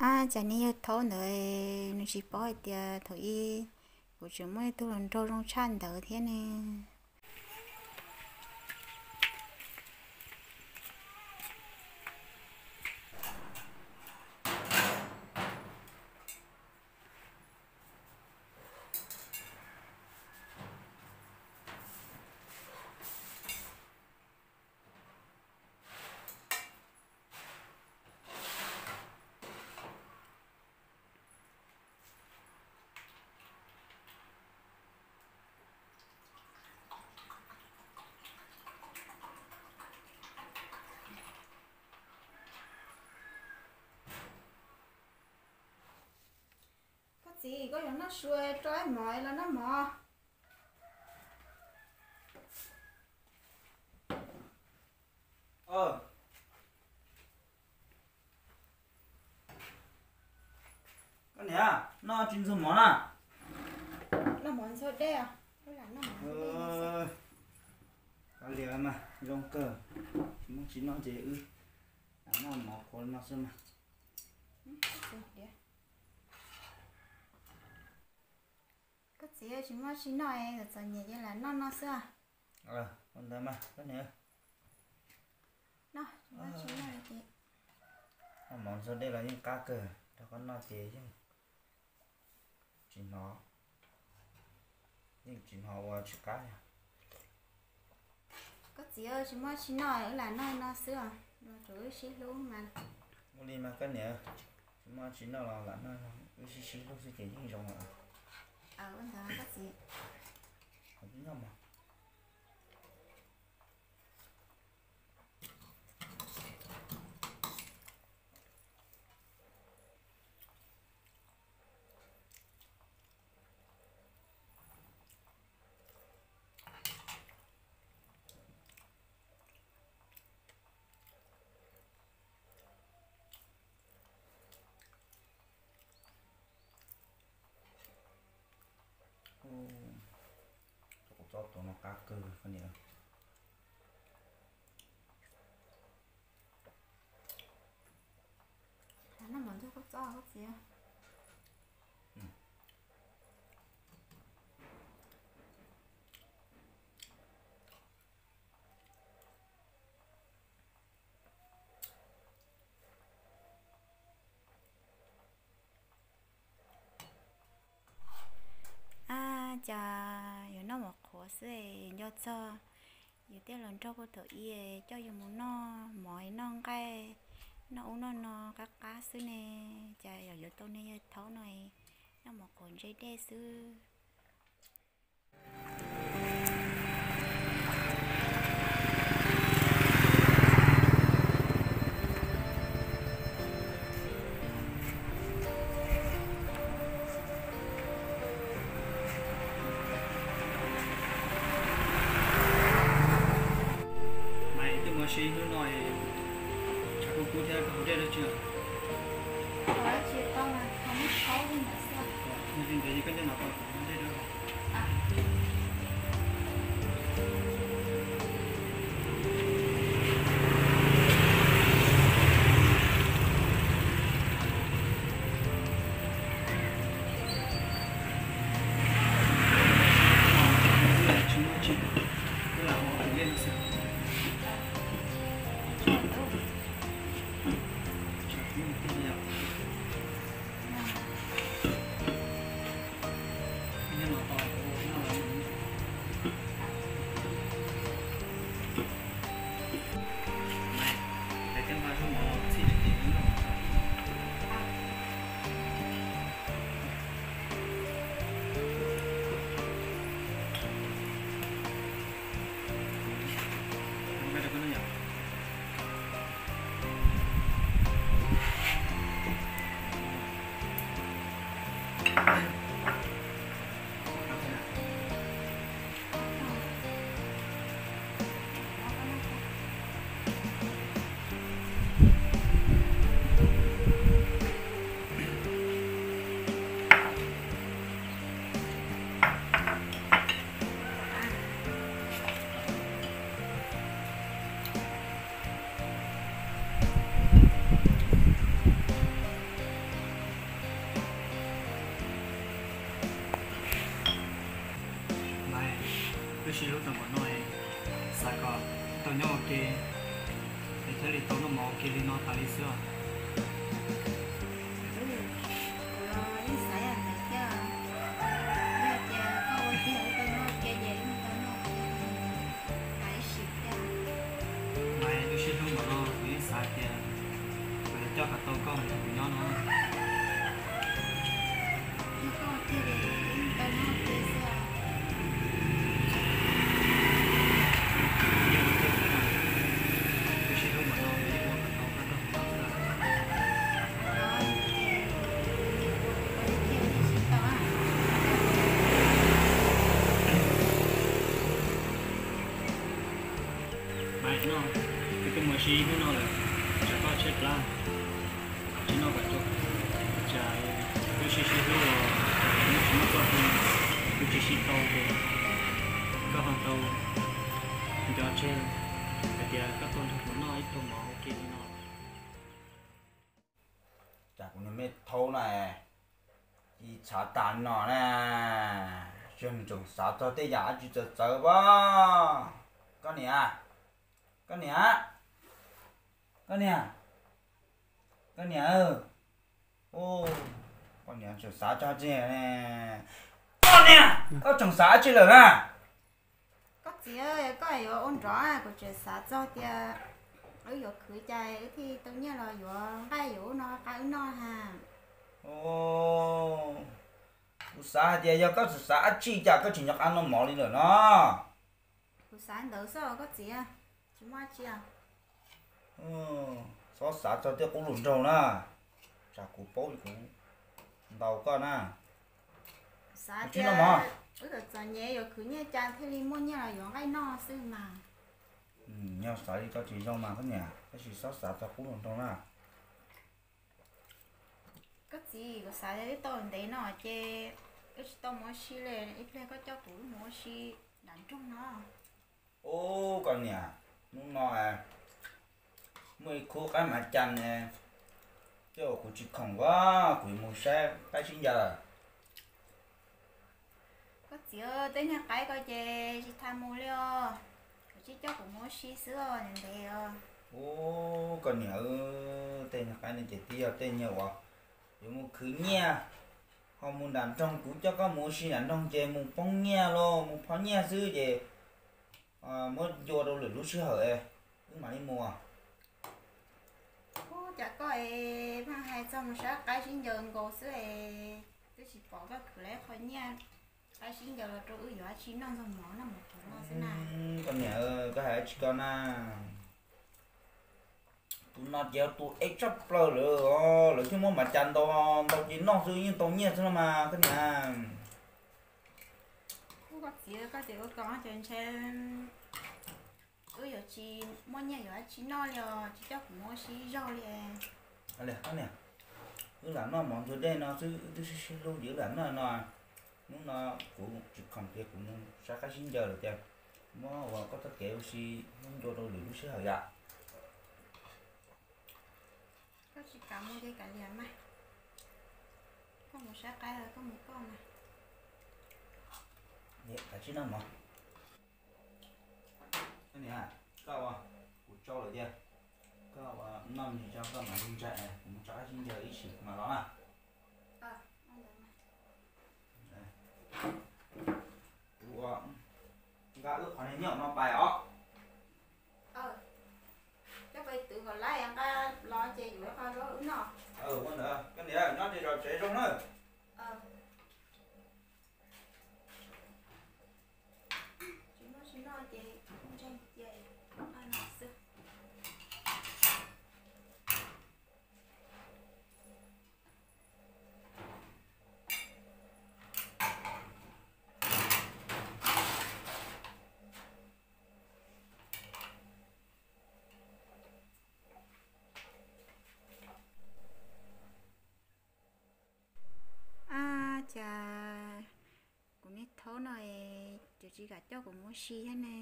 Ab, cas niag yawg thaub ntawd nws tsis paub hais tias thaum ub kuv tseem muaj ib tug hluas nraug zoo tshaj ntawd thiab ne. Koj txiv, koj yuav noj su rau ib mov los noj mov. Koj niam, noj tsis ntxuag mov na. Noj mov ntxuag dej. Koj li mas zoo kawg, tsis muaj tsis noj ces wb noj mov qhuav no xwb mas. Koj txiv, tsis muaj tsis noj, txom nyem ces lam noj no xwb. Ua ntawd mas koj niam. Noj mov ntxuag dej los yeej qab kawg, rau qhov noj ces yeej tsis hnov, yeej tsis hnov ua tsis qab. Koj txiv, tsis muaj tsis noj, wb lam noj no xwb os, los rau wb sib hlub mas. Ua li mas koj niam, tsis muaj tsis noj los lam noj, wb sib sib hlub xwb ces yeej zoo lawm. Ua ntawd koj txiv. Tus kua txob tuav no qab kawg koj niam. Noj mov ntxuag kua txob koj txiv. Ab, cas yuav noj mov qhuav xwb, nco txog yus tej hluas nraug puag thaum ub coj yus mus noj mov noj nqaij, noj ub noj no qab qab xwb ne, cas yog yuav tau niag yawg thaub no noj mov qhuav ntse dej xwb. Maiv, twb muaj ib hnub no tshav kub kub thiab koj haus dej dab tsi? Haus dab tsi tau mas haus muab tshauv li ntawd xwb. Yog li ntawd koj nyob no kuv haus dej dua. Thiaj li tau noj mov ua ke li no tas li xwb. Kuv los yeej xav yam ntawd thiab. Yog tias koj ua tiag wb tau noj ua ke ces wb tau noj ua ke tas ib sim thiab. Mas lub sij hawm no kuv yeej xav tias kuv yuav coj kom tau koj mus nrog kuv nyob no. Yog koj ua tiag li wb tau noj ua ke xwb os. Yog ua tiag xwb mas lub sij hawm no kuv yeej ua kom tau koj nrog kuv nyob xwb. Mas no, kuv twb mus ua si hnub no lawm, tsam koj tshaib plab, tsis noj kom tsau, tsam wb sib sib hlub los tsis muaj txoj hmoo, wb tsis sib tau ces koj ho tau nco tseg hais tias koj tuaj nrog kuv noj ib pluag mov ua ke li no. Cas kuv niag me thaub na, ib txhav tag no na, tseem tseem xav txog tej yam dab tsi txawv txawv as. Koj niam, koj niam, koj niam, koj niam, koj niam tseem xav txog tsi ne? Koj niam, koj tseem xav tsi lawm na? Koj txiv, koj yuav ua nrov, kuv tseem xav txog tias wb yuav khwv cas wb thiaj tau nyiaj los yuav nqaij yuav ub no qab wb noj ha. Kuv xav hais tias yog koj tseem xav dab tsi cas koj tseem nco qab noj mov li lawm no. Kuv xav ntawd xwb koj txiv, tsis muaj dab tsi. Txhob xav txog tej qub hluas nraug na, tsam kuv paub kuv ntaus koj na. Xav tias wb txom txom nyem yuav khwv nyiaj cas thiaj li muaj nyiaj los yuav nqaij noj xwb mas. Yog xav li koj tsis zoo mas koj niam, tab sis txhob xav txog qub hluas nraug na. Koj txiv, kuv xav tias twb tau ntev no ces wb tsis tau mus ua si li, ib pliag koj coj kuv mus ua si nram nroog no. Ub, koj niam, hnub no muaj ib khub qaib mav cas ne, coj kuv tsis khoom, kuv yuav mus saib qaib sib ncaws. Koj txiv, tej niag qaib ko ces tsis tas mus li os, kuv tsis coj kuv mus ua si xwb os, ntev os. Ub, koj niam, tej niag qaib no ces twb yog tej niag uas yuav mus khwv nyiaj, ho mus nram nroog, kuv coj koj mus ua si nram nroog ces mus poob nyiaj los mus phob nyiaj xwb ces muab ncua rau lwm lub sij hawm wb mam li mus. Ub, cas koj es pheej hais txog mus saib qaib sib ncaws nkaus xwb es twb tsis pom koj khwv lawv qhov nyiaj qaib sib ncaws los rau wb yuav dab tsi noj ntxuag mov noj mov qhov no xwb na. Koj niam, koj hais dab tsi koj na? Tus no ces tus ev tshaj plaws lawm, lawv thiaj muab mav cas ntau ntau ces noj xwb yeej tau nyiaj xwb no mas koj niam. Ub, koj txiv, koj txiv ua kom ces ntshe wb yuav tsis muaj nyiaj yuav dab tsi noj li os, tsis coj kuv mus ua si ib zaug li. Koj niam, wb lam noj mov ntxuag dej no xwb, wb twb sib sib hlub ces wb lam noj no. Hnub no kuv tsis khoom ces kuv mus saib qaib sib ncaws lawm ces muab ua koj txoj kev ua si muab ncua rau lwm lub sij hawm yom. Koj tsis kam mus ces kav liam mas. Koj mus saib qaib los koj mus koj mas. Kav tsij noj mov. Koj ua, kuv tsau lawm tiag. Koj ua noj me ntsis tso koj mam li ntsaim, kuv mus tso qaib sib ncaws ib sim kuv mam los na. Kuv ua, nqa wb qhov niag nyob no pais os. Coj pais twv kom laiv nqa los ces yuav qhov zaub wb noj. Ua ntawd koj niam nyob ces zov tsev zoo na. Tsis muaj tsis noj ces ntseeg cia no xwb. Ab, cas kuv niag thaub no es tsis kam coj kuv mus ua si thiab ne.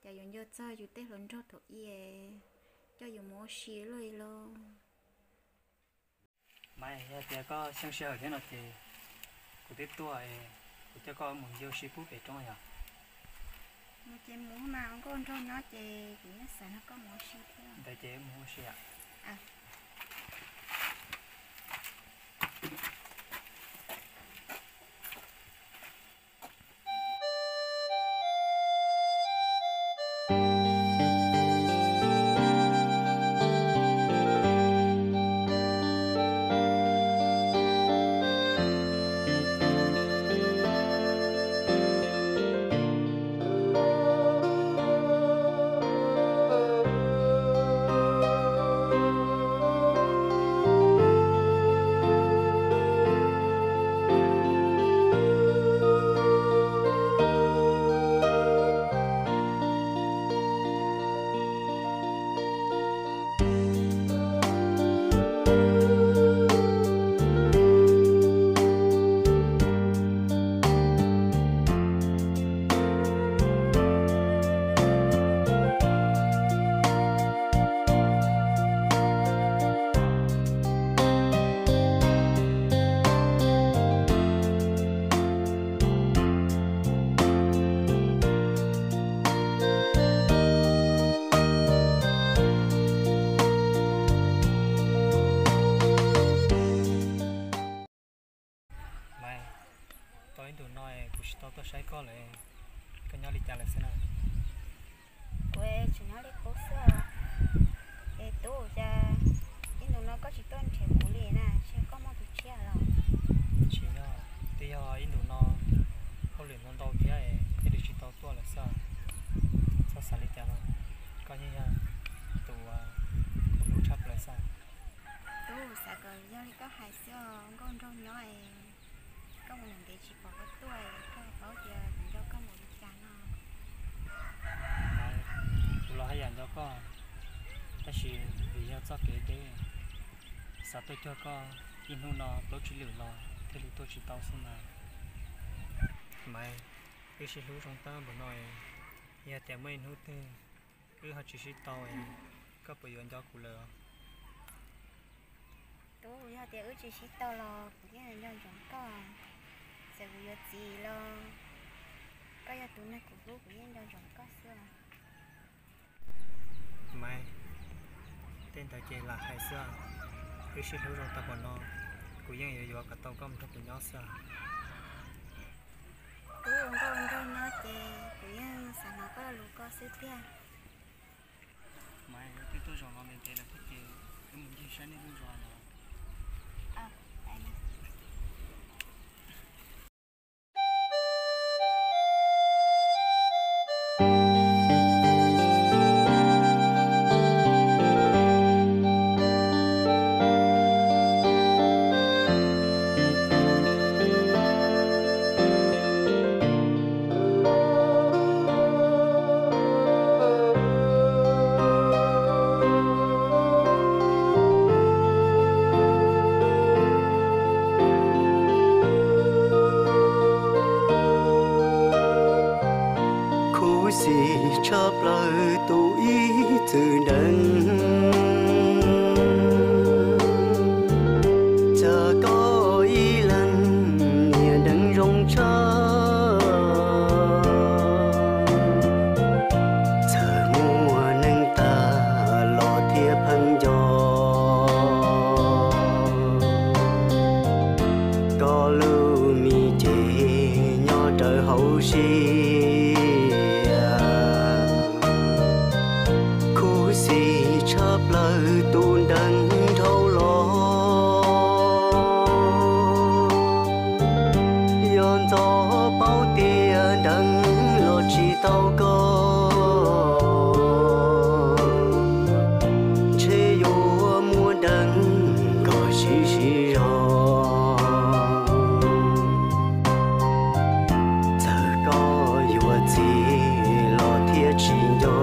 Cas yuav nco txog yus tej hluas nraug thaum ub es coj yus mus ua si luaj li lauj. Mas yog tias koj xyeej sij hawm thiab no ces kuv twb tuaj, kuv coj koj mus ncig ua si pub pem roob yom. Ces mus mas ua nkauj nraug nyob ces kuv yeej xav nrog koj mus ua si thiab. Ntawd ces mus ua si. Maiv, tau ib ntus no kuv tsis tau tuaj saib koj lawm, koj nyob li cas lawm xwb na? Kuv tseem nyob li qub xwb. Es tub, cas ib ntus no koj tsis tuaj nrhiav kuv li na, ntshe koj muaj tus tshiab los? Tsis yog, twb yog ib ntus no hauj lwm ntau ntau thiab thiaj li tsis tau tuaj lawm xwb. Txhob xav li cas los, koj yeej yog tus kuv hlub tshaj plaws xwb. Tub, xav kom yog li koj hais xwb os, nkauj nraug nyob es koj mus ntev tsis pom koj tuaj, koj paub tias kuv nco koj npaum li cas no. Kuv los haj yam nco koj, tab sis vim yog txoj kev deb, xav tuaj cuag koj ib hnub no plaub tsib lwm los thiaj li tuaj tsis tau xwb mas. Maiv, wb sib hlub zoo tab npaum no, yog tias muaj ib hnub twg wb ho tsis sib tau, koj puas yuav nco kuv lawm? Tub, yog tias wb tsis sib tau los kuv yeej nco ntsoov koj. Txawm kuv yuav txiv los koj yog tus neeg kuv hlub, kuv yeej nco ntsoov koj xwb. Maiv, tej ntawd ces lam hais xwb, wb sib hlub zoo tag npaum no, kuv yeej yuav yuav kom tau koj mus nrog kuv nyob xwb. Tub, nkauj nraug nyob ces kuv yeej xav hnov koj lus koj xwb tiag. Maiv, twb tuaj zaum no ntev ntev lawm thiab ces wb mus ncig saib nej lub zos no. Khuv xim tshaj plaws tus ib txwm nrees, txog koj ib leeg niag nrees zoo tshaj. Txawm muaj neeg tag los thiaj pheej nco, koj lub me ces nyob rawv hauv siab. Khuv xim tshaj plaws tus nrees dhau los, yog ntxov paub tias nrees los tsis tau koj, ntshe yuav muab nrees kom sib sib zog. Txawm koj yuav txiv los thiaj tsis nco.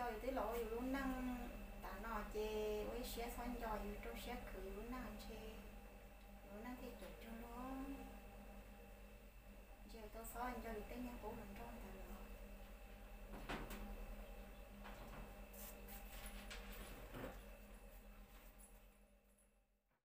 Yus twb los ua yus lub neej tas no ces ua ib siab txhob nco, yus rau siab khwv yus lub neej ntshe yus lub neej thiaj cuag cuag luag. Ntshe yus tau txhob nco yus tej niag qub lawm.